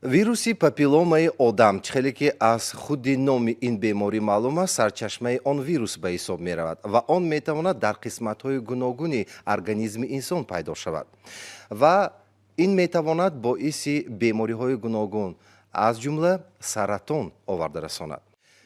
Вируси папилломаи одам, чӣ хеле ки аз худи номи ин беморӣ маълум аст, сарчашмаи он вирус ба ҳисоб меравад ва он метавонад дар қисматҳои гуногуни организми инсон пайдо шавад ва ин метавонад боиси бемориҳои гуногун, аз ҷумла саратон, оварда расонад.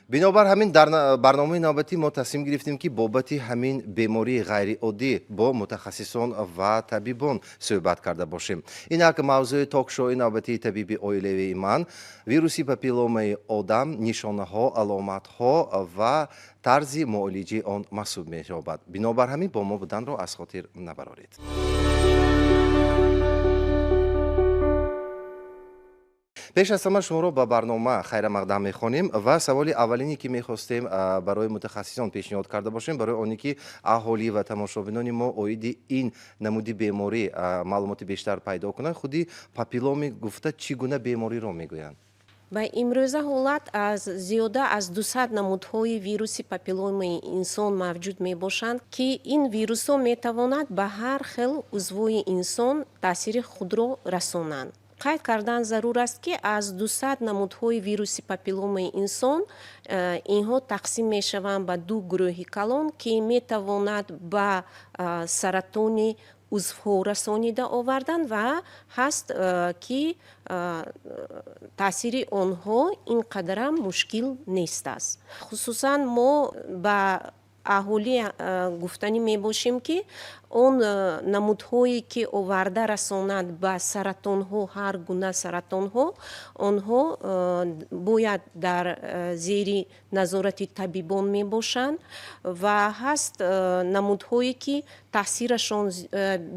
Бинобар ҳамин, дар барномаи навбатӣ мо тасмим гирифтем, ки бобати ҳамин бемории ғайриоддӣ бо мутахассисон ва табибон суҳбат карда бошем. Инак, мавзӯи ток-шоуи навбатии «Табиби оилавии ман» вируси папилломаи одам, нишонаҳо, аломатҳо ва тарзи муолиҷаи он маҳсуб меёбад. Бинобар ҳамин, бо мо буданро аз хотир набароред. Пеш аз ҳама шуморо ба барнома хайрамақдам мехонем ва саволи аввалине, ки мехостем барои мутахассисон пешниҳод карда бошем, барои оне ки аҳолӣ ва тамошобинони мо оиди ин намуди беморӣ маълумоти бештар пайдо кунанд, худи папилломи гуфта чӣ гуна бемориро мегӯянд? Ба имрӯза ҳолат аз зиёда аз 200 намудҳои вируси папилломаи инсон мавҷуд мебошанд, ки ин вирусҳо метавонад ба ҳар хел узвҳои инсон таъсири худро расонанд. Қайд кардан зарур аст, ки аз 200 намудҳои вируси папилломаи инсон инҳо тақсим мешаванд ба ду гурӯҳи калон, ки метавонад ба саратони узвҳо расонида овардан ва ҳаст, ки таъсири онҳо ин қадарам мушкил нест аст. Хусусан мо ба аҳолӣ гуфтанӣ мебошем, ки он намудҳое, ки оварда расонад ба саратонҳо, ҳар гуна саратонҳо, онҳо бояд дар зери назорати табибон мебошанд ва ҳаст намудҳое, ки таъсирашон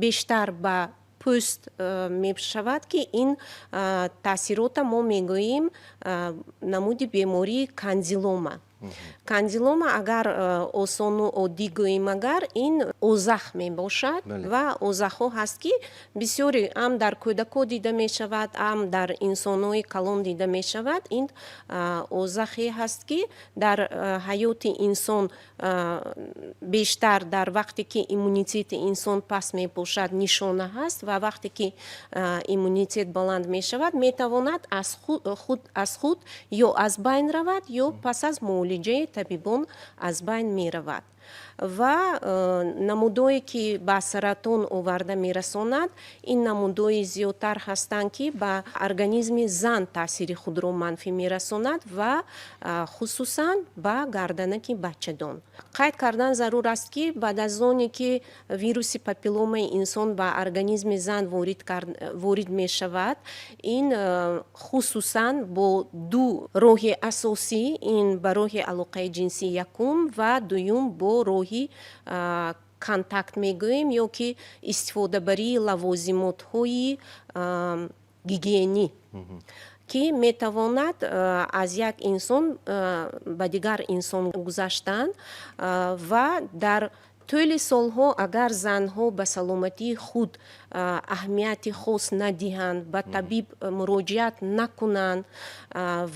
бештар ба пӯст мешавад, ки ин таъсирота мо мегӯем намуди бемории кондилома. Кондилома, агар осону оддӣ гӯем, агар ин озах мебошад ва озахҳо ҳаст, ки бисёре ҳам дар кӯдакҳо дида мешавад, ҳам дар инсонҳои калон дида мешавад. Ин озахе ҳаст, ки дар ҳаёти инсон бештар дар вақте ки иммунитети инсон паст мебошад, нишона ҳаст ва вақте ки иммунитет баланд мешавад, метавонад аз худ ё аз байн равад, ё пас аз муолиҷаи табибон аз байн меравад. Ва намудое, ки ба саратон оварда мерасонад, ин намудои зиёдтар ҳастанд, ки ба организми зан таъсири худро манфӣ мерасонад ва хусусан ба гарданаки бачадон. Қайд кардан зарур аст, ки баъд аз оне ки вируси папилломаи инсон ба организми зан ворид мешавад, ин хусусан бо ду роҳи асосӣ: ин ба роҳи алоқаи ҷинсӣ якум ва дуюм бо роҳи контакт мегӯем ё ки истифодабарии лавозимотҳои гигиенӣ, ки метавонад аз як инсон ба дигар инсон гузаштан. Ва дар тӯли солҳо, агар занҳо ба саломатии худ аҳамияти хос надиҳанд, ба табиб муроҷиат накунанд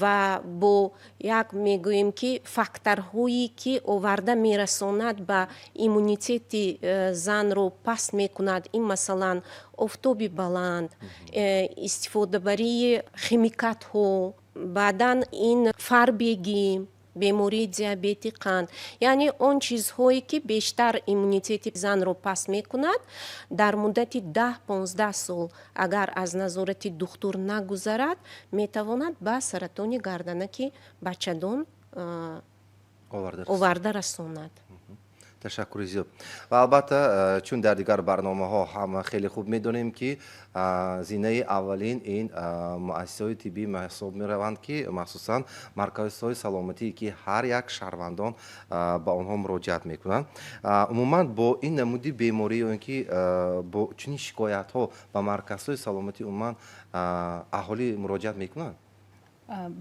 ва бо як мегӯем, ки факторҳое, ки оварда мерасонад ба иммунитети занро паст мекунад, ин масалан офтоби баланд, истифодабарии химикатҳо, баъдан ин фарбегӣ, бемории диабети қанд, яъне он чизҳое, ки бештар иммунитети занро паст мекунад, дар муддати 10-15 сол агар аз назорати духтур нагузарад, метавонад ба саратони гарданаки бачадон оварда расонад. Ташаккури зиёд. Ва албатта, чун дар дигар барномаҳо ҳама хеле хуб медонем, ки зинаи аввалин ин муассисаҳои тиббӣ маҳсуб мераванд, ки махсусан марказҳои саломатие, ки ҳар як шаҳрвандон ба онҳо муроҷиат мекунанд. Умуман, бо ин намуди беморӣ ё ин ки бо чунин шикоятҳо ба марказҳои саломатӣ умуман аҳолӣ муроҷиат мекунанд?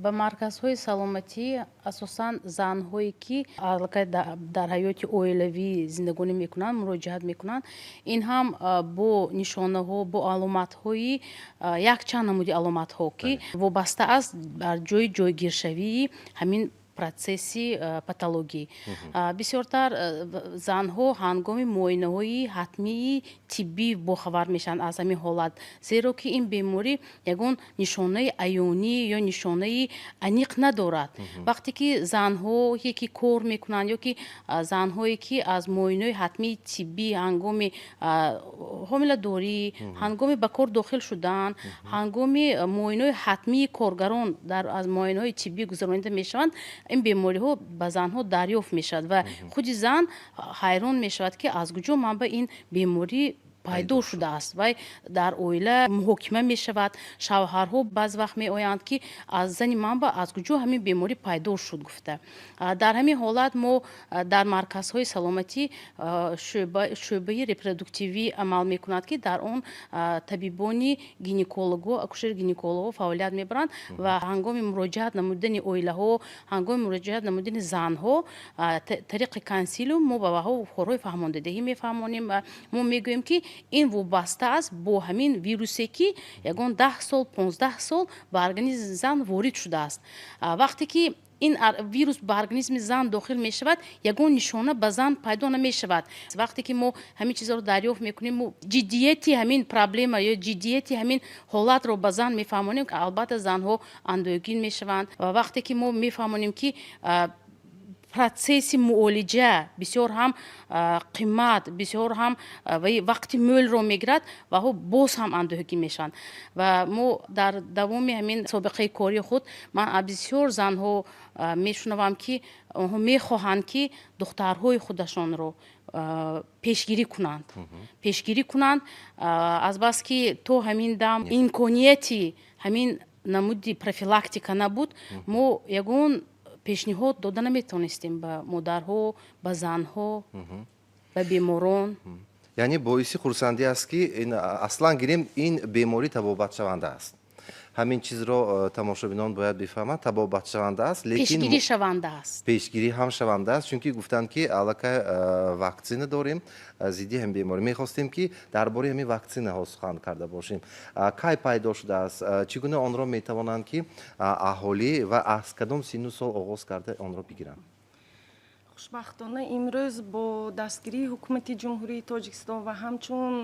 Ба марказҳои саломатӣ асосан занҳое, ки аллакай дар ҳаёти оилавӣ зиндагонӣ мекунанд, муроҷиат мекунанд. Ин ҳам бо нишонаҳо, бо аломатҳои, якчанд намуди аломатҳо, ки вобаста аст бар ҷои ҷойгиршавии ҳамин Процесси патологӣ бисёртар занҳо ҳангоми муоинаҳои ҳатмии тиббӣ бохабар мешаванд аз ҳамин ҳолат, зеро ки ин беморӣ ягон нишонаи аёнӣ ё нишонаи аниқ надорад. Вақте ки занҳое ки кор мекунанд ё ки занҳое ки аз муоинаҳои ҳатмии тиббӣ ҳангоми ҳомиладорӣ, ҳангоми ба кор дохил шудан, ҳангоми муоинаҳои ҳатмии коргарон дар аз муоинаҳои тиббӣ гузаронида мешаванд, ин бемориҳо ба занҳо дарёфт мешавад ва худи зан ҳайрон мешавад, ки аз куҷо ман ба ин беморӣ пайдо шудааст. Вай дар оила муҳокима мешавад. Шавҳарҳо баъзе вақт меоянд, ки аз зани ман ба аз куҷо ҳамин беморӣ пайдо шуд гуфта. Дар ҳамин ҳолат мо дар марказҳои саломатӣ шӯъбаи репродуктивӣ амал мекунад, ки дар он табибони гинекологҳо, акушер гинекологҳо фаъолият мебаранд ва ҳангоми муроҷиат намудани оилаҳо, ҳангоми муроҷиат намудани занҳо, тариқи консилиум мо ба ваҳо корҳои фаҳмондадиҳӣ мефаҳмонем ва мо мегӯем, ки ин вобаста аст бо ҳамин вирусе, ки ягон 10 сол, 15 сол ба организми зан ворид шудааст. Вақте ки ин вирус ба организми зан дохил мешавад, ягон нишона ба зан пайдо намешавад. Вақте ки мо ҳамин чизро дарёфт мекунем, мо ҷиддияти ҳамин проблема ё ҷиддияти ҳамин ҳолатро ба зан мефаҳмонем, албатта, занҳо андӯҳгин мешаванд. Ва вақте ки мо мефаҳмонем, ки процесси муолиҷа бисёр ҳам қимат, бисёр ҳам вақти мӯлро мегирад, ваҳо боз ҳам андӯҳгин мешаванд. Ва мо дар давоми ҳамин собиқаи кори худ ман аз бисёр занҳо мешунавам, ки онҳо мехоҳанд, ки духтарҳои худашонро пешгирӣ кунанд. Азбаски то ҳамин дам имконияти ҳамин намуди профилактика набуд, мо ягон пешниҳод дода наметавонистем ба модарҳо, ба занҳо, ба беморон. Яъне боиси хурсандӣ аст, ки аслан гирем, ин беморӣ табобатшаванда аст. Ҳамин чизро тамошобинон бояд бифаҳманд: табобатшаванда аст, лекин пешгирӣ шаванда аст. Пешгирӣ ҳам шаванда аст, чунки гуфтанд, ки аллакай ваксина дорем зидди ҳамин беморӣ. Мехостем, ки дар бораи ҳамин ваксинаҳо сухан карда бошем. Кай пайдо шудааст, чӣ гуна онро метавонанд, ки аҳолӣ ва аз кадом синну сол оғоз карда онро бигиранд? Хушбахтона, имрӯз бо дастгирии Ҳукумати Ҷумҳурии Тоҷикистон ва ҳамчун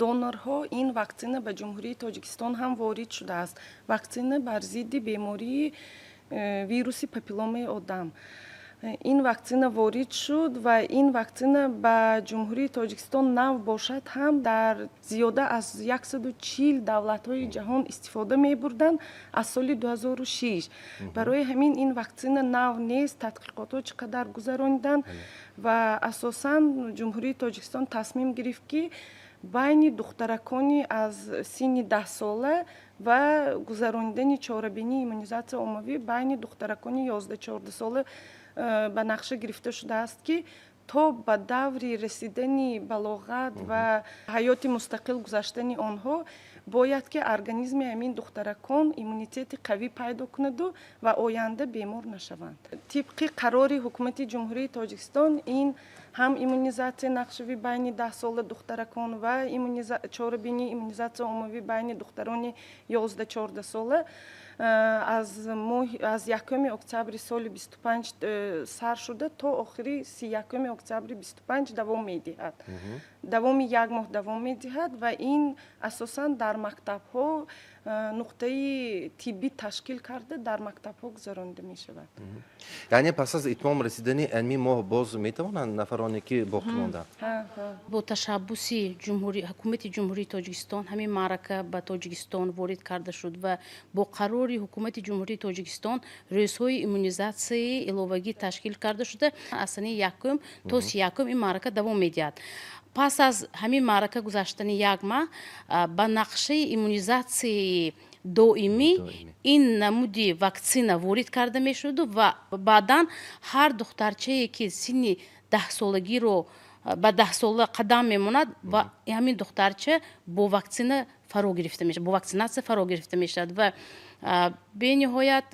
донорҳо ин ваксина ба Ҷумҳурии Тоҷикистон ҳам ворид шудааст. Ваксина бар зидди бемории вируси папилломаи одам. Ин ваксина ворид шуд ва ин ваксина ба Ҷумҳурии Тоҷикистон нав бошад ҳам, дар зиёда аз 140 давлатҳои ҷаҳон истифода мебурданд аз соли 2006. Барои ҳамин ин ваксина нав нест. Тадқиқотҳо чӣ қадар гузарониданд ва асосан Ҷумҳурии Тоҷикистон тасмим гирифт, ки байни духтаракони аз синни 10-сола ва гузаронидани чорабинии иммунизатсия оммавӣ байни духтаракони 11-14 сола ба нақша гирифта шудааст, ки то ба даври расидани балоғат ва ҳаёти мустақил гузаштани онҳо бояд, ки организми ҳамин духтаракон иммунитети қавӣ пайдо кунаду ва оянда бемор нашаванд. Тибқи қарори Ҳукумати Ҷумҳурии Тоҷикистон, ин ҳам иммунизатсияи нақшавӣ байни 10-сола духтаракон ва чорабинии иммунизатсия оммавӣ байни духтарони 11-14 сола аз 1 октябри соли 25 сар шуда, то охири 31 октябри 25 давом медиҳад. Давоми як моҳ давом медиҳад ва ин асосан дар мактабҳо нуқтаи тиббӣ ташкил карда, дар мактабҳо гузаронида мешавад. Яъне пас аз итмом расидани ҳамин моҳ боз метавонанд нафароне, ки боқӣ монданд? Бо ташаббуси Ҳукумати Ҷумҳурии Тоҷикистон ҳамин маърака ба Тоҷикистон ворид карда шуд ва бо қарори Ҳукумати Ҷумҳурии Тоҷикистон рӯзҳои иммунизатсияи иловагӣ ташкил карда шуда, аз санаи 1 то 31 ин маърака давом медиҳад. Пас аз ҳамин маърака гузаштани як маҳ ба нақшаи иммунизатсияи доимӣ ин намуди ваксина ворид карда мешуду ва баъдан ҳар духтарчае, ки синни 10-солагиро ба 10-сола қадам мемонад, ва ҳамин духтарча бо ваксина фаро гирифта мешавад, бо ваксинатсия фаро гирифта мешавад. Ва бениҳоят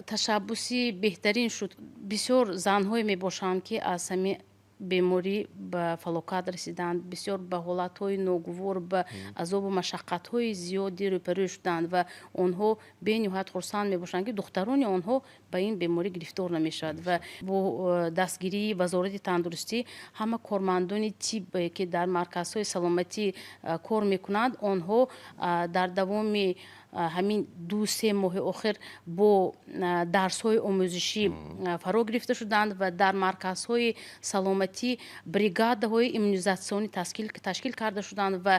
ташаббуси беҳтарин шуд. Бисёр занҳое мебошанд, ки аз ҳамин Беморӣ ба фалокат расиданд, бисёр ба ҳолатҳои ногувор, ба азобу машаққатҳои зиёди рӯпарӯ шуданд ва онҳо бениҳоят хурсанд мебошанд, ки духтарони онҳо ба ин беморӣ гирифтор намешавад. Ва бо дастгирии Вазорати тандурустӣ ҳама кормандони тиб, ки дар марказҳои саломатӣ кор мекунанд, онҳо дар давоми ҳамин 2-3 моҳи охир бо дарсҳои омӯзишӣ фаро гирифта шуданд ва дар марказҳои саломатӣ бригадаҳои иммунизатсионӣ ташкил карда шуданд ва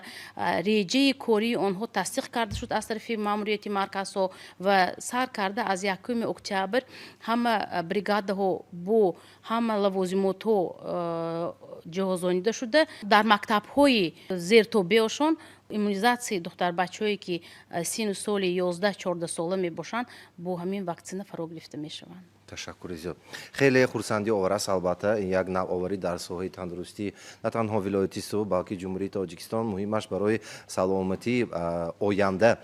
реҷаи кории онҳо тасдиқ карда шуд аз тарафи маъмурияти марказҳо. Ва сар карда аз 1 октябр ҳама бригадаҳо бо ҳама лавозимотҳо ҷиҳозонида шуда, дар мактабҳои зертобеашон иммунизатсияи духтарбачаҳое, ки синну соли 11-14 сола мебошанд, бо ҳамин ваксина фаро гирифта мешаванд. Ташаккури зиёд, хеле хурсандӣ овар аст. Албатта, ин як навоварӣ дар соҳаи тандурустӣ на танҳо вилояти Суғд, балки Ҷумҳурии Тоҷикистон, муҳимаш барои саломатии оянда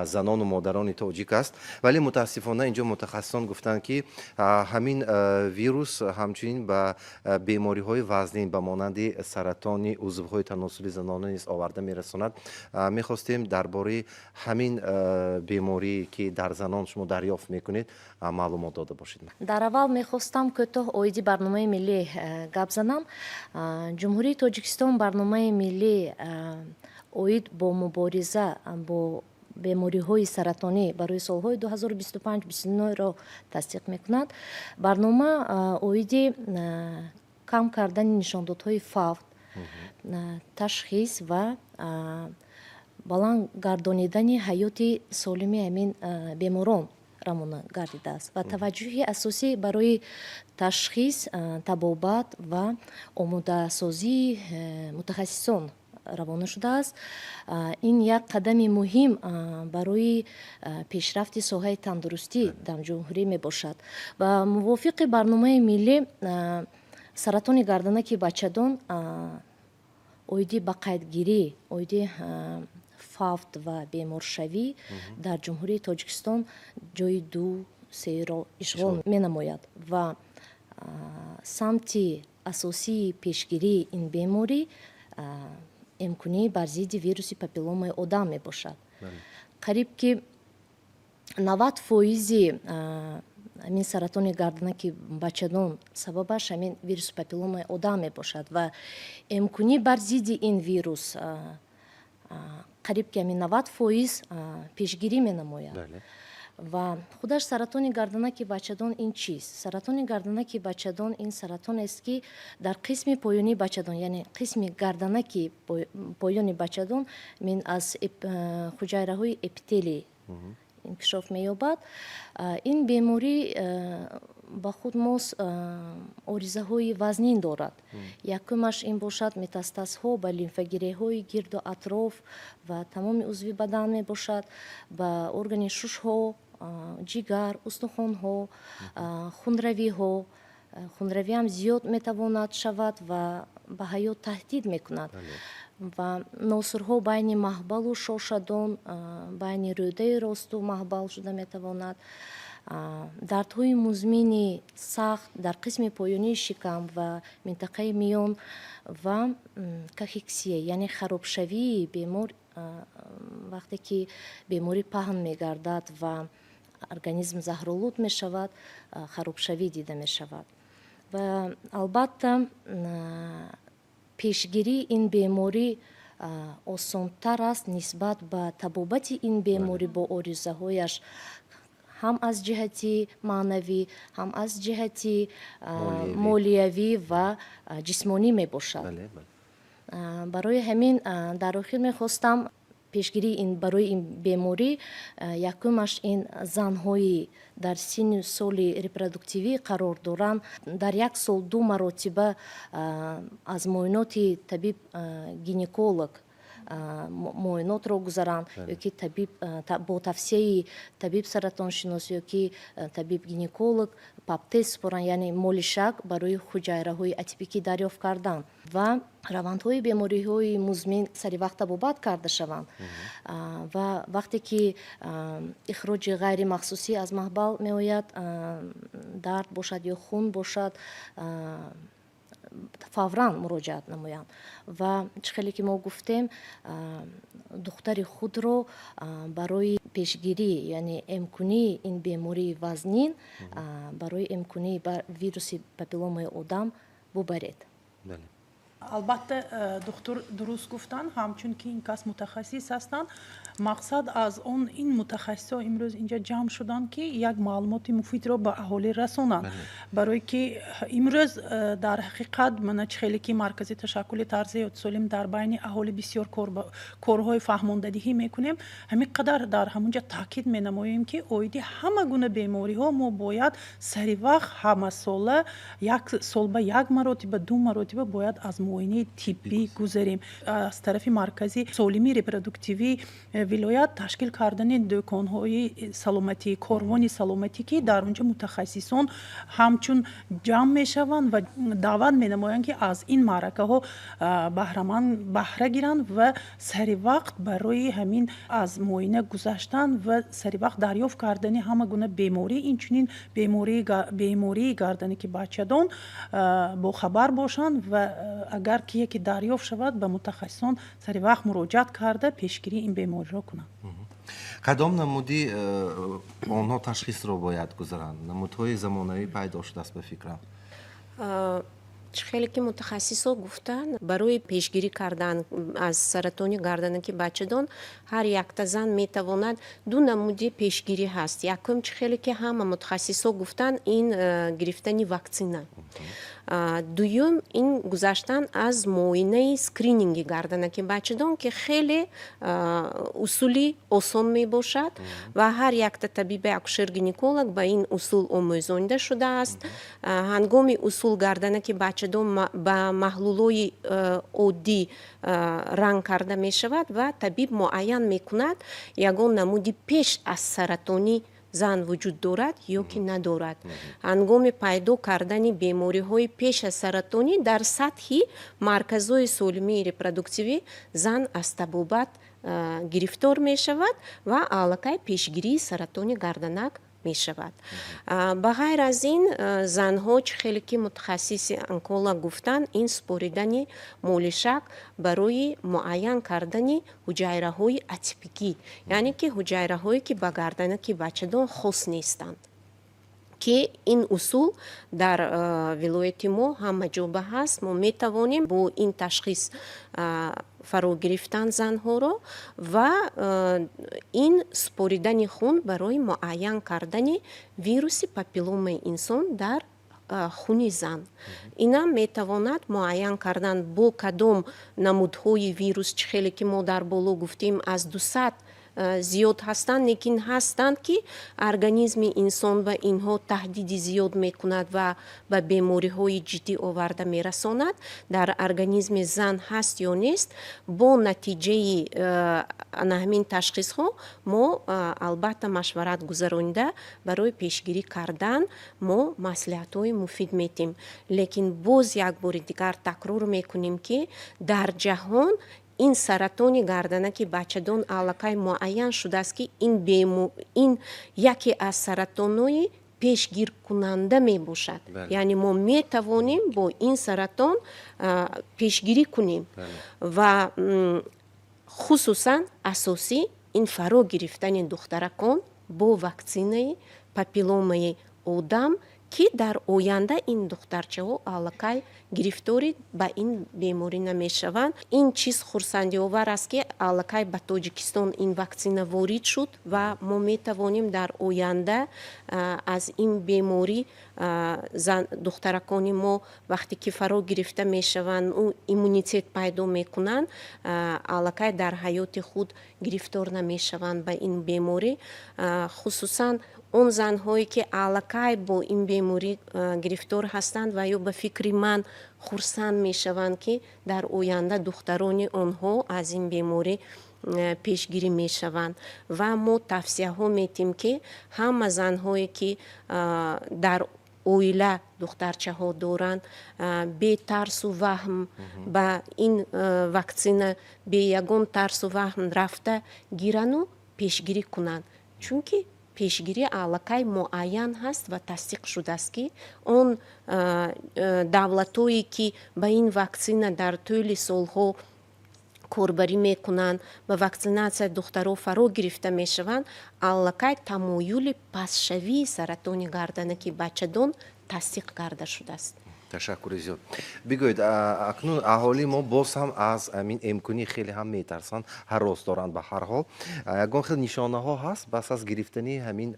занону модарони тоҷик аст. Вале мутаассифона инҷо мутахассисон гуфтанд, ки ҳамин вирус ҳамчунин ба бемориҳои вазнин ба монанди саратони узвҳои таносули занона низ оварда мерасонад. Мехостем дар бораи ҳамин беморӣ, ки дар занон шумо дарёфт мекунед, маълумот дода бошед. Дар аввал мехостам кӯтоҳ оиди барномаи миллӣ гап занам. Ҷумҳурии Тоҷикистон барномаи миллӣ оид бо мубориза бо бемориҳои саратонӣ барои солҳои 2025-29-ро тасдиқ мекунад. Барнома оиди кам кардани нишондодҳои фавт, ташхис ва баланд гардонидани ҳаёти солими ҳамин беморон равона гардидааст ва таваҷҷӯҳи асосӣ барои ташхис, табобат ва омодасозии мутахассисон равона шудааст. Ин як қадами муҳим барои пешрафти соҳаи тандурустӣ дар ҷумҳурӣ мебошад. Ва мувофиқи барномаи миллӣ саратони гарданаки бачадон оиди ба қайдгирӣ, оиди фавт ва беморшавӣ дар Ҷумҳурии Тоҷикистон ҷои ду серо ишғол менамояд ва самти асосии пешгирии ин беморӣ эмкунӣ бар зидди вируси папилломаи одам мебошад. Қариб ки 90 фоизи ҳамин саратони гарданаки бачадон сабабаш ҳамин вируси папилломаи одам мебошад ва эмкунӣ бар зидди ин вирус қариб ки ҳамин 90% пешгирӣ менамояд. Ва худаш саратони гарданаки бачадон ин чист? Саратони гарданаки бачадон ин саратонест, ки дар қисми поёнии бачадон, яъне қисми гарданаки поёни бачадон мин аз хуҷайраҳои эпителий инкишоф меёбад. Ин беморӣ ба худ мос оризаҳои вазнин дорад. Якумаш ин бошад метастазҳо ба лимфагиреҳои гирду атроф ва тамоми узви бадан мебошад, ба органи шушҳо, ҷигар, устухонҳо, хунравиҳо. Хунравиам зиёд метавонад шавад ва ба ҳаёт таҳдид мекунад. Ва носурҳо байни маҳбалу шошадон, байни рӯдаи росту маҳбал шуда метавонад. Дардҳои музмини сахт дар қисми поёнии шикам ва минтақаи миён ва кахексия, яъне харобшавии бемор. Вақте ки беморӣ паҳн мегардад ва организм заҳролуд мешавад, харобшавӣ дида мешавад. Ва албатта, пешгирии ин беморӣ осонтар аст нисбат ба табобати ин беморӣ бо оризаҳояш, ҳам аз ҷиҳати маънавӣ, ҳам аз ҷиҳати молиявӣ ва ҷисмонӣ мебошад. Барои ҳамин дар охир мехостам пешгирии ин барои ин беморӣ якумаш ин занҳои дар синну соли репродуктивӣ қарор доранд, дар як сол ду маротиба аз муоиноти табиб гинеколог муоинотро гузаранд ё ки табиб бо тавсияи табиб саратоншинос ё ки табиб гинеколог паптест супоранд, яъне молишак барои хуҷайраҳои атипикӣ дарёфт кардан ва равандҳои бемориҳои музмин саривақт табобат карда шаванд. Ва вақте ки ихроҷи ғайримахсусӣ аз маҳбал меояд, дард бошад ё хун бошад. Фавран муроҷиат намоянд ва чӣ хеле ки мо гуфтем, духтари худро барои пешгирӣ, яъне эмкунии ин бемории вазнин, барои эмкунии вируси папилломаи одам бубаред. Албатта, духтур дуруст гуфтанд, ҳамчун ки ин кас мутахассис ҳастанд. Мақсад аз он ин мутахассисҳо имрӯз инҷа ҷамъ шуданд, ки як маълумоти муфидро ба аҳолӣ расонанд, барое ки имрӯз дар ҳақиқат мана чӣ хеле ки маркази ташаккули тарзи ҳаёти солим дар байни аҳолӣ бисёр корҳои фаҳмондадиҳӣ мекунем, ҳамин қадар дар ҳамунҷа таъкид менамоем, ки оиди ҳама гуна бемориҳо мо бояд сари вақт ҳамасола як сол ба як маротиба, ду маротиба бояд аз муоинаи тиббӣ гузарем. Аз тарафи маркази солимии репродуктивии вилоят ташкил кардани дӯконҳои саломатӣ, корвони саломатӣ, ки дар онҷо мутахассисон ҳамчун ҷамъ мешаванд ва даъват менамоянд, ки аз ин маъракаҳо баҳраманд, баҳра гиранд ва сари вақт барои ҳамин аз муоина гузаштан ва сари вақт дарёфт кардани ҳама гуна беморӣ, инчунин бемории гарданаки бачадон бохабар бошанд ва агар ки яке дарёфт шавад, ба мутахассисон сари вақт муроҷиат карда, пешгирии ин бемориро кунанд. Кадом намуди онҳо ташхисро бояд гузаранд? Намудҳои замонавӣ пайдо шудааст, ба фикрам. Чӣ хеле ки мутахассисҳо гуфтанд, барои пешгирӣ кардан аз саратони гарданаки бачадон ҳар якта зан метавонад, ду намуди пешгирӣ ҳаст. Якум, чӣ хеле ки ҳама мутахассисҳо гуфтанд, ин гирифтани ваксина. Дуюм, ин гузаштан аз муоинаи скрининги гарданаки бачадон, ки хеле усули осон мебошад ва ҳар якта табиби акушер-гинеколог ба ин усул омӯзонида шудааст. Ҳангоми усул гарданаки бачадон ба маҳлулҳои оддӣ ранг карда мешавад ва табиб муайян мекунад, ягон намуди пеш аз саратонӣ зан вуҷуд дорад ё ки надорад. Ҳангоми пайдо кардани бемориҳои пеш аз саратонӣ дар сатҳи марказҳои солимии репродуктивӣ зан аз табобат гирифтор мешавад ва аллакай пешгирии саратони гарданак мешавад. Ба ғайр аз ин, занҳо, чӣ хеле ки мутахассиси онколог гуфтанд, ин супоридани молишак барои муайян кардани ҳуҷайраҳои атипикӣ, яъне ки ҳуҷайраҳое, ки ба гарданаки бачадон хос нестанд, ки ин усул дар вилояти мо ҳама ҷоба ҳаст. Мо метавонем бо ин ташхис фаро гирифтан занҳоро ва ин супоридани хун барои муайян кардани вируси папилломаи инсон дар хуни зан. Инам метавонад муайян кардан, бо кадом намудҳои вирус. Чӣ хеле ки мо дар боло гуфтем, аз 200 зиёд ҳастанд, лекин ҳастанд, ки организми инсон ба инҳо таҳдиди зиёд мекунад ва ба бемориҳои ҷиддӣ оварда мерасонад. Дар организми зан ҳаст ё нест, бо натиҷаи ана ҳамин ташхисҳо мо албатта машварат гузаронида, барои пешгирӣ кардан мо маслиҳатҳои муфид метиҳем. Лекин боз як бори дигар такрор мекунем, ки дар ҷаҳон ин саратони гарданаки бачадон аллакай муайян шудааст, ки ин яке аз саратонҳои пешгиркунанда мебошад, яъне мо метавонем бо ин саратон пешгирӣ кунем ва хусусан асосӣ ин фаро гирифтани духтаракон бо ваксинаи папилломаи одам, ки дар оянда ин духтарчаҳо аллакай гирифтори ба ин беморӣ намешаванд. Ин чиз хурсандиовар аст, ки аллакай ба Тоҷикистон ин ваксина ворид шуд ва мо метавонем дар оянда аз ин беморӣ духтаракони мо, вақте ки фаро гирифта мешаванд, иммунитет пайдо мекунанд, аллакай дар ҳаёти худ гирифтор намешаванд ба ин беморӣ. Хусусан он занҳое, ки аллакай бо ин беморӣ гирифтор ҳастанд ва ё ба фикри ман хурсанд мешаванд, ки дар оянда духтарони онҳо аз ин беморӣ пешгирӣ мешаванд. Ва мо тавсияҳо метиҳем, ки ҳама занҳое, ки дар оила духтарчаҳо доранд, бе тарсу ваҳм ба ин ваксина, бе ягон тарсу ваҳм рафта гирану пешгирӣ кунанд, чунки Пешгирӣ аллакай муайян ҳаст ва тасдиқ шудааст, ки он давлатҳое, ки ба ин ваксина дар тӯли солҳо корбарӣ мекунанд, ба ваксинатсия духтаро фаро гирифта мешаванд, аллакай тамоюли пастшавии саратони гарданаки бачадон тасдиқ карда шудааст. Ташаккури зиёд. Бигӯед, акнун аҳолии мо боз ҳам аз ҳамин эмкунӣ хеле ҳам метарсанд, ҳарос доранд. Ба ҳар ҳол, ягон хел нишонаҳо ҳаст пас аз гирифтани ҳамин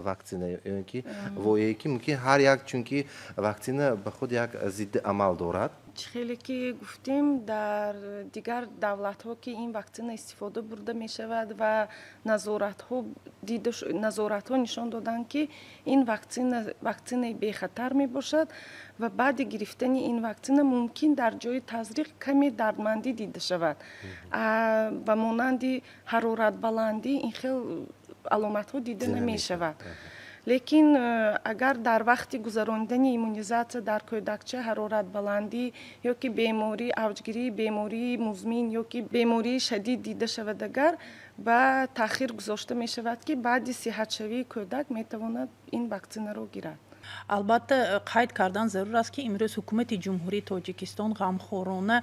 ваксина ё ки вояе, ки мумкин ҳар як, чунки ваксина ба худ як зидди амал дорад? Чӣ хеле ки гуфтем, дар дигар давлатҳо, ки ин ваксина истифода бурда мешавад ва назоратҳо нишон доданд, ки ин ваксина ваксинаи бехатар мебошад ва баъди гирифтани ин ваксина мумкин дар ҷои тазриқ каме дардмандӣ дида шавад, ба монанди ҳароратбаландӣ. Ин хел аломатҳо дида намешавад, лекин агар дар вақти гузаронидани иммунизатсия дар кӯдакча ҳароратбаландӣ ё ки беморӣ, авҷгирии бемории музмин ё ки бемории шадид дида шавад, агар ба таъхир гузошта мешавад, ки баъди сиҳатшавии кӯдак метавонад ин ваксинаро гирад. Албатта, қайд кардан зарур аст, ки имрӯз Ҳукумати Ҷумҳурии Тоҷикистон ғамхорона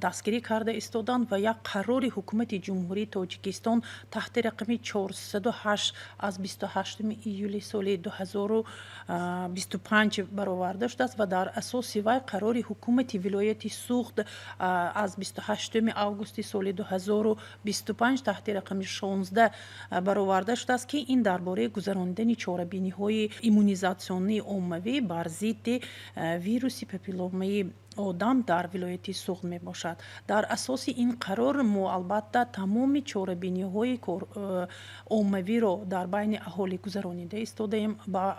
дастгирӣ карда истоданд ва як қарори Ҳукумати Ҷумҳурии Тоҷикистон таҳти рақами 408 аз 28 июли соли 2025 бароварда шудааст ва дар асоси вай қарори Ҳукумати вилояти Суғд аз 28 августи соли 2025 таҳти рақами 16 бароварда шудааст, ки ин дар бораи гузаронидани чорабиниҳои иммунизатсионии оммавӣ бар зидди вируси папилломаи одам дар вилояти Суғд мебошад. Дар асоси ин қарор мо, албатта, тамоми чорабиниҳои оммавиро дар байни аҳолӣ гузаронида истодаем, ба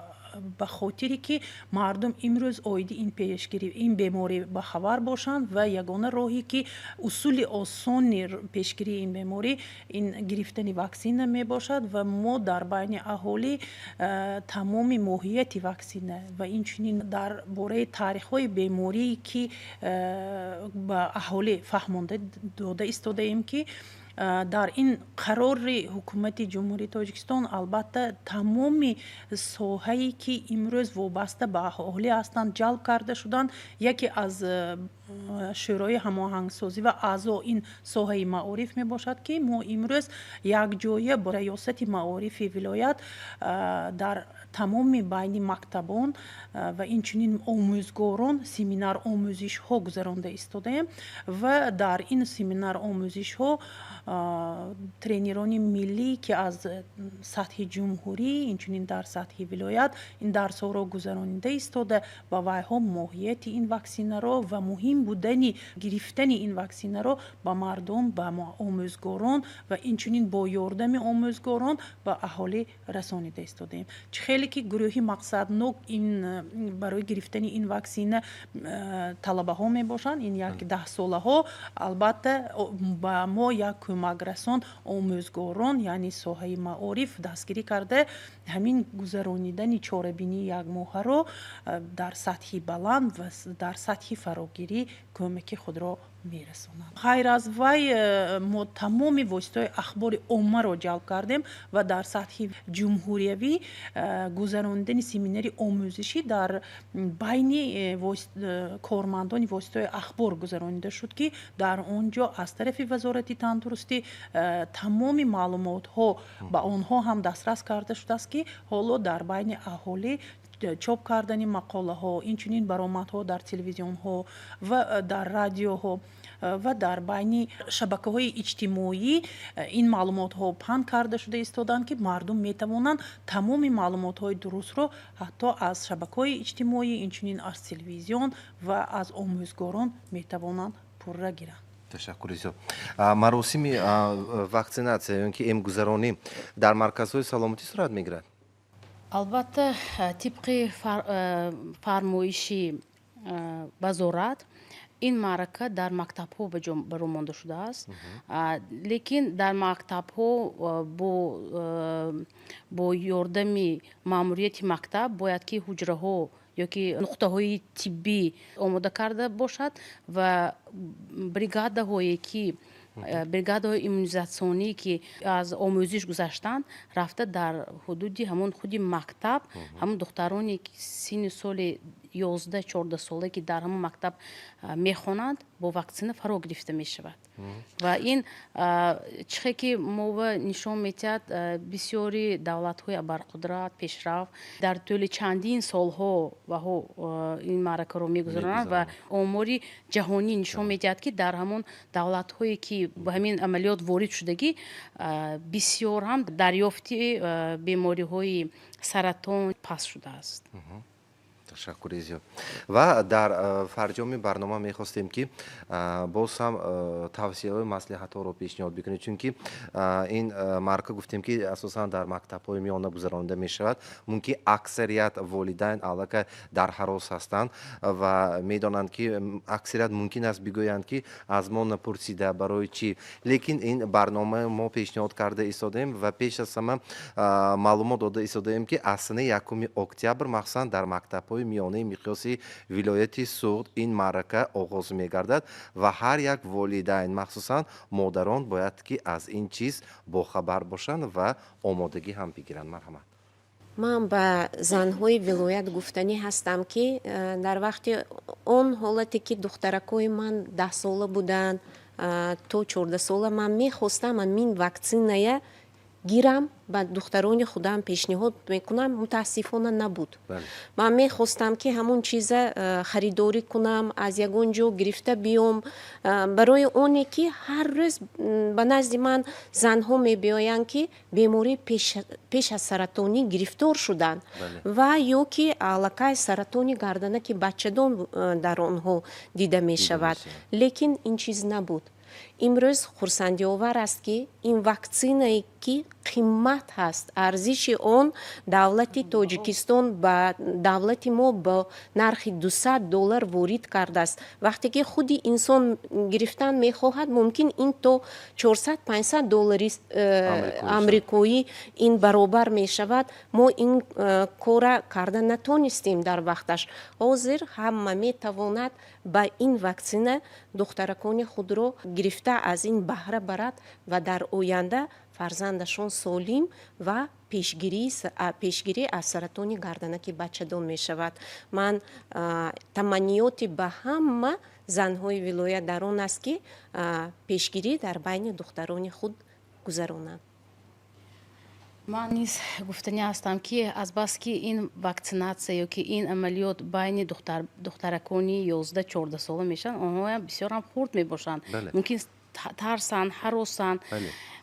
хотире ки мардум имрӯз оиди ин пешгирӣ, ин беморӣ бахабар бошанд. Ва ягона роҳе ки усули осони пешгирии ин беморӣ ин гирифтани ваксина мебошад. Ва мо дар байни аҳолӣ тамоми моҳияти ваксина ва инчунин дар бораи таърихҳои беморие, ки ба аҳолӣ фаҳмонда дода истодаем, ки дар ин қарори Ҳукумати Ҷумҳурии Тоҷикистон, албатта, тамоми соҳае, ки имрӯз вобаста ба аҳолӣ ҳастанд, ҷалб карда шуданд. Яке аз Шӯрои ҳамоҳангсозӣ ва аъзо ин соҳаи маориф мебошад, ки мо имрӯз якҷоя бо Раёсати маорифи вилоят дар тамоми байни мактабон ва инчунин омӯзгорон семинар омӯзишҳо гузаронда истодаем. Ва дар ин семинар омӯзишҳо тренерони миллӣ, ки аз сатҳи ҷумҳурӣ, инчунин дар сатҳи вилоят ин дарсҳоро гузаронида истода, ба вайҳо моҳияти ин ваксинаро ва муҳим будани гирифтани ин ваксинаро ба мардум, ба омӯзгорон ва инчунин бо ёрдами омӯзгорон ба аҳолӣ расонида истодаем. Чӣ хеле ки гурӯҳи мақсаднок ин барои гирифтани ин ваксина талабаҳо мебошанд, ин як 10-солаҳо, албатта, ба мо як кӯмакрасон омӯзгорон, яъне соҳаи маориф дастгирӣ карда, ҳамин гузаронидани чорабинии якмоҳаро дар сатҳи баланд ва дар сатҳи фарогирӣ кӯмаки худро мерасонанд. Ғайр аз вай, мо тамоми воситаҳои ахбори оммаро ҷалб кардем ва дар сатҳи ҷумҳуриявӣ гузаронидани семинари омӯзишӣ дар байни кормандони воситаҳои ахбор гузаронида шуд, ки дар он ҷо аз тарафи Вазорати тандурустӣ тамоми маълумотҳо ба онҳо ҳам дастрас карда шудааст, ки ҳоло дар байни аҳолӣ чоп кардани мақолаҳо, инчунин баромадҳо дар телевизионҳо ва дар радиоҳо ва дар байни шабакаҳои иҷтимоӣ ин маълумотҳо паҳн карда шуда истоданд, ки мардум метавонанд тамоми маълумотҳои дурустро ҳатто аз шабакаҳои иҷтимоӣ, инчунин аз телевизион ва аз омӯзгорон метавонанд пурра гиранд. Ташаккури зиёд. Маросими ваксинатсия ё ки эмгузаронӣ дар марказҳои саломатӣ сурат мегирад? Албатта, тибқи фармоиши вазорат ин маърака дар мактабҳо ба ҷо баро монда шудааст, лекин дар мактабҳо бо ёрдами маъмурияти мактаб бояд ки ҳуҷраҳо ёки нуқтаҳои тиббӣ омода карда бошад ва бригадаҳое, ки Бригадаҳои иммунизатсионӣ, ки аз омӯзиш гузаштанд, рафта дар ҳудуди ҳамон худи мактаб, ҳамон духтароне, ки синни соли 11-14 сола, ки дар ҳамон мактаб мехонанд, бо ваксина фаро гирифта мешавад. Ва ин чихе ки мова нишон медиҳад, бисёри давлатҳои абарқудрат, пешрафт дар тӯли чандин солҳо ваҳо ин маъракаро мегузаронанд ва омори ҷаҳонӣ нишон медиҳад, ки дар ҳамон давлатҳое, ки ба ҳамин амалиёт ворид шудагӣ, бисёр ҳам дарёфти бемориҳои саратон паст шудааст. Ташаккури зиёд. Ва дар фарҷоми барнома мехостем, ки боз ҳам тавсияҳои маслиҳатҳоро пешниҳод бикунед, чунки ин маърака, гуфтем, ки асосан дар мактабҳои миёна гузаронида мешавад. Мумкин, аксарият волидайн аллакай дар ҳарос ҳастанд ва медонанд, ки аксарият мумкин аст бигӯянд, ки аз мо напурсида барои чӣ. Лекин ин барномаи мо пешниҳод карда истодаем ва пеш аз ҳама маълумот дода истодаем, ки аз санаи 1 октябр махсусан дар мактабҳои миёнаи миқёси вилояти Суғд ин маърака оғоз мегардад ва ҳар як волидайн, махсусан модарон, бояд ки аз ин чиз бохабар бошанд ва омодагӣ ҳам бигиранд. Марҳамат. Ман ба занҳои вилоят гуфтанӣ ҳастам, ки дар вақти он ҳолате, ки духтаракҳои ман 10сола буданд то 14сола, ман мехостам ҳамин вакциная гирам, ба духтарони худам пешниҳод мекунам, мутаассифона, набуд. Ман мехостам, ки ҳамон чиза харидорӣ кунам, аз ягон ҷо гирифта биём, барои оне ки ҳар рӯз ба назди ман занҳо мебиёянд, ки бемории пеш аз саратонӣ гирифтор шуданд ва ё ки аллакай саратони гарданаки бачадон дар онҳо дида мешавад, лекин ин чиз набуд. Имрӯз хурсандиовар аст, ки ин ваксинае, ки қимат ҳаст, арзиши он давлати Тоҷикистон ба давлати мо бо нархи 200 доллар ворид кардааст. Вақте ки худи инсон гирифтан мехоҳад, мумкин ин то 400-500 доллари амрикоӣ ин баробар мешавад. Мо ин кора карда натонистем дар вақташ. Ҳозир ҳама метавонад ба ин ваксина духтаракони худро гирифта, аз ин баҳра барад ва дар оянда фарзандашон солим ва пешгирӣ аз саратони гарданаки бачадон мешавад. Ман таманниёти ба ҳама занҳои вилоят дар он аст, ки пешгирӣ дар байни духтарони худ гузаронанд. Ман низ гуфтанӣ ҳастам, ки азбаски ин ваксинатсия ё ки ин амалиёт байни духтаракони 11-14 сола мешаванд, онҳоям бисёрам хурд мебошанд, мумкин тарсанд, ҳаросанд.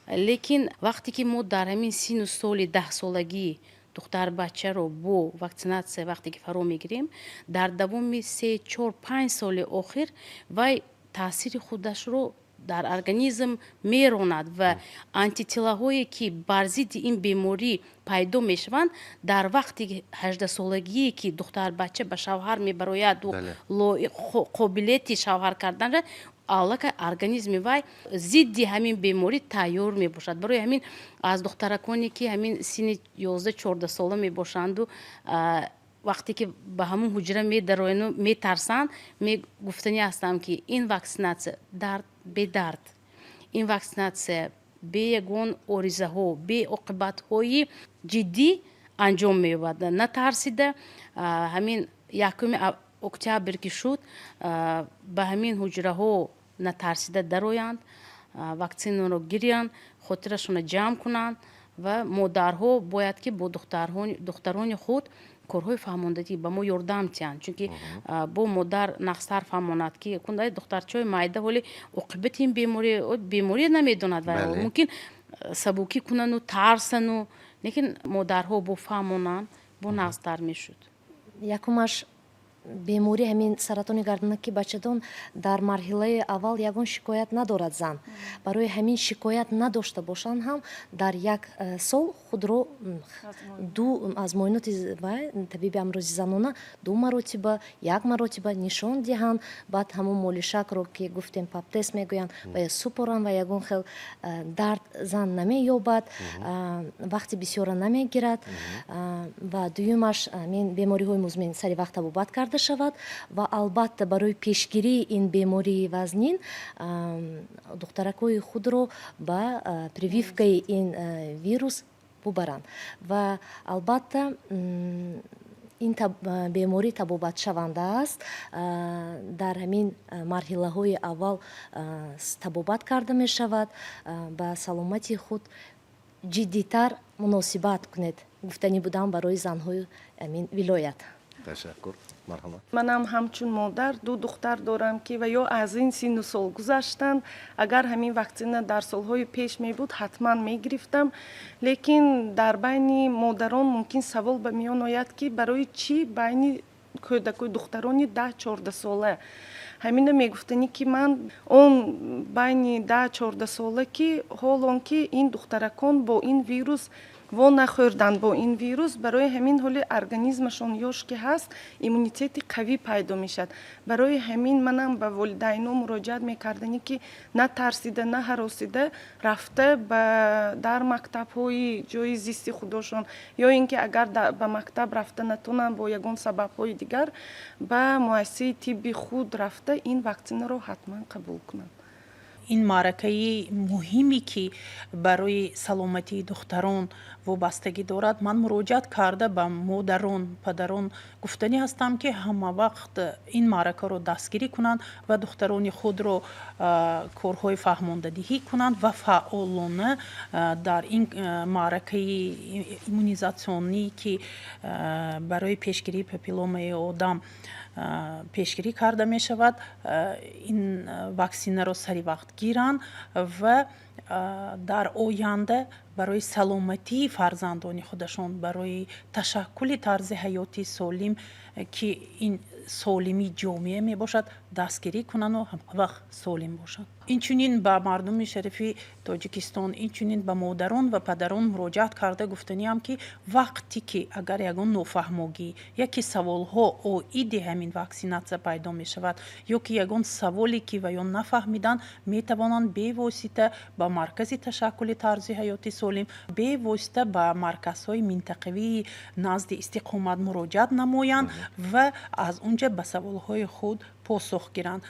Лекин вақте ки мо дар ҳамин синну соли 10солагӣ духтарбачаро бо ваксинатсия вақте ки фаро мегирем, дар давоми 3, 4, 5 соли охир вай таъсири худашро дар организм меронад ва антителаҳое, ки бар зидди ин беморӣ пайдо мешаванд, дар вақти 18солагие, ки духтарбача ба шавҳар мебарояду қобилияти шавҳар карданра, аллакай организми вай зидди ҳамин беморӣ тайёр мебошад. Барои ҳамин аз духтараконе, ки ҳамин синни 11-14 сола мебошанду, вақте ки ба ҳамун ҳуҷра медарояну метарсанд, мегуфтанӣ ҳастам, ки ин ваксинатсия дард бедард, ин ваксинатсия бе ягон оризаҳо, бе оқибатҳои ҷиддӣ анҷом меёбад. Натарсида, ҳамин 1 октябр ки шуд, ба ҳамин ҳуҷраҳо натарсида дароянд, ваксинаро гирянд, хотирашонро ҷамъ кунанд. Ва модарҳо бояд ки бо духтарони худ корҳои фаҳмондагӣ ба мо ёрдам диҳанд, чунки бо модар нағзтар фаҳмонад, ки духтарчаҳои майда ҳоли оқибати ин беморӣ намедонад ва мумкин сабукӣ кунану тарсану, лекин модарҳо бо фаҳмонанд, бо нағзтар мешуд. Якумаш, беморӣ ҳамин саратони гарданаки бачадон дар марҳилаи аввал ягон шикоят надорад зан. Барои ҳамин шикоят надошта бошанд ҳам, дар як сол худро ду аз муоиноти табиби амрози занона ду маротиба, як маротиба нишон диҳанд. Баъд ҳамон молишакро, ки гуфтем, пап-тест мегӯянд, ва супоранд ва ягон хел дард зан намеёбад, вақти бисёра намегирад. Ва дуюмаш, ҳамин бемориҳои музмин сари вақт табобат карда. карда шавад ва албатта барои пешгирии ин бемории вазнин духтаракҳои худро ба прививкаи ин вирус бубаранд. Ва албатта ин беморӣ табобатшаванда аст, дар ҳамин марҳилаҳои аввал табобат карда мешавад. Ба саломатии худ ҷиддитар муносибат кунед, гуфтанӣ будам барои занҳои ҳамин вилоят. Ташаккур, марҳамат. Манам ҳамчун модар ду духтар дорам, ки ва ё аз ин синну сол гузаштанд. Агар ҳамин ваксина дар солҳои пеш мебуд, ҳатман мегирифтам. Лекин дар байни модарон мумкин савол ба миён ояд, ки барои чӣ байни кӯдаку духтарони 10-14 сола. Ҳамина мегуфтанӣ, ки ман он байни 10-14 сола, ки ҳол он ки ин духтаракон бо ин вирус во нахӯрданд, бо ин вирус, барои ҳамин ҳоли организмашон ёш ки ҳаст, иммунитети қавӣ пайдо мешавад. Барои ҳамин манам ба волидайно муроҷиат мекарданӣ, ки на тарсида, на ҳаросида рафта ба дар мактабҳои ҷои зисти худошон ё ин ки агар ба мактаб рафта натонанд бо ягон сабабҳои дигар, ба муассисаи тибби худ рафта ин ваксинаро ҳатман қабул кунанд. Ин маъракаи муҳиме, ки барои саломатии духтарон вобастагӣ дорад, ман муроҷиат карда ба модарон, падарон гуфтанӣ ҳастам, ки ҳама вақт ин маъракаро дастгирӣ кунанд ва духтарони худро корҳои фаҳмондадиҳӣ кунанд ва фаъолона дар ин маъракаи иммунизатсионӣ, ки барои пешгирии папилломаи одам пешгирӣ карда мешавад, ин ваксинаро сари вақт гиранд ва дар оянда барои саломатии фарзандони худашон, барои ташаккули тарзи ҳаёти солим, ки ин солимии ҷомеа мебошад, дастгирӣ кунанду ҳамавақт солим бошанд. Инчунин ба мардуми шарифи Тоҷикистон, инчунин ба модарон ва падарон муроҷиат карда гуфтаниам, ки вақте ки агар ягон нофаҳмогӣ яке саволҳо оиди ҳамин ваксинатсия пайдо мешавад ё ки ягон саволе ки ва ё нафаҳмиданд, метавонанд бевосита ба маркази ташаккули тарзи ҳаёти солим, бевосита ба марказҳои минтақавии назди истиқомат муроҷиат намоянд ва аз он ҷа ба саволҳои худ посух гиранд.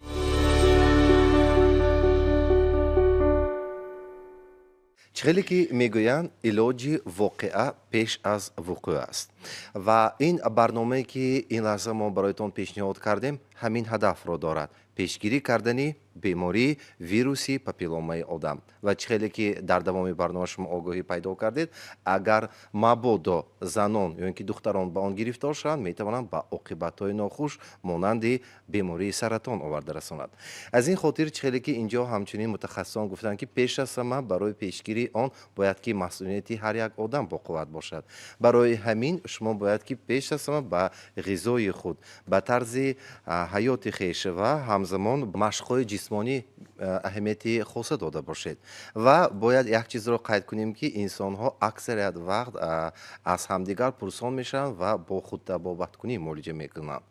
Чӣ хеле ки мегӯянд, илоҷи воқеа пеш аз вуқӯъ аст ва ин барномае, ки ин лаҳза мо бароятон пешниҳод кардем, ҳамин ҳадафро дорад: пешгирӣ кардани бемории вируси папилломаи одам. Ва чӣ хеле ки дар давоми барнома шумо огоҳӣ пайдо кардед, агар мабодо занон ё ин ки духтарон ба он гирифтор шаванд, метавонанд ба оқибатҳои нохуш монанди бемории саратон оварда расонад. Аз ин хотир, чӣ хеле ки инҷо ҳамчунин мутахассисон гуфтанд, ки пеш аз ҳама барои пешгирии он бояд ки масъулияти ҳар як одам боқувват бошад. Барои ҳамин шумо бояд ки пеш аз ҳама ба ғизои худ, ба тарзи ҳаёти хеш ва ҳамзамон машқҳои ҷисмонӣ аҳамияти хоса дода бошед. Ва бояд як чизро қайд кунем, ки инсонҳо аксарият вақт аз ҳамдигар пурсон мешаванд ва бо худтабобаткунӣ муолиҷа мекунанд,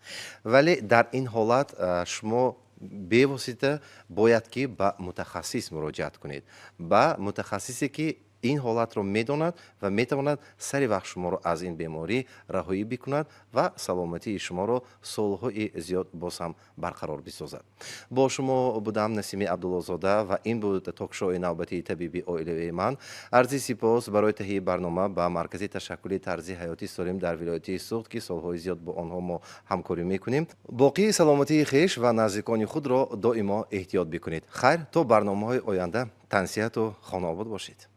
вале дар ин ҳолат шумо бевосита бояд ки ба мутахассис муроҷиат кунед, ба мутахассисе, ки ин ҳолатро медонад ва метавонад сари вақт шуморо аз ин беморӣ раҳоӣ бикунад ва саломатии шуморо солҳои зиёд боз ҳам барқарор бисозад. Бо шумо будам Насими Абдуллозода ва ин буд токшои навбатии табиби оилавии ман. Арзи сипос барои таҳияи барнома ба маркази ташаккули тарзи ҳаёти солим дар вилояти Суғд, ки солҳои зиёд бо онҳо мо ҳамкорӣ мекунем. Боқии саломатии хеш ва наздикони худро доимо эҳтиёт бикунед. Хайр, то барномаҳои оянда тансиҳату хонаобод бошед.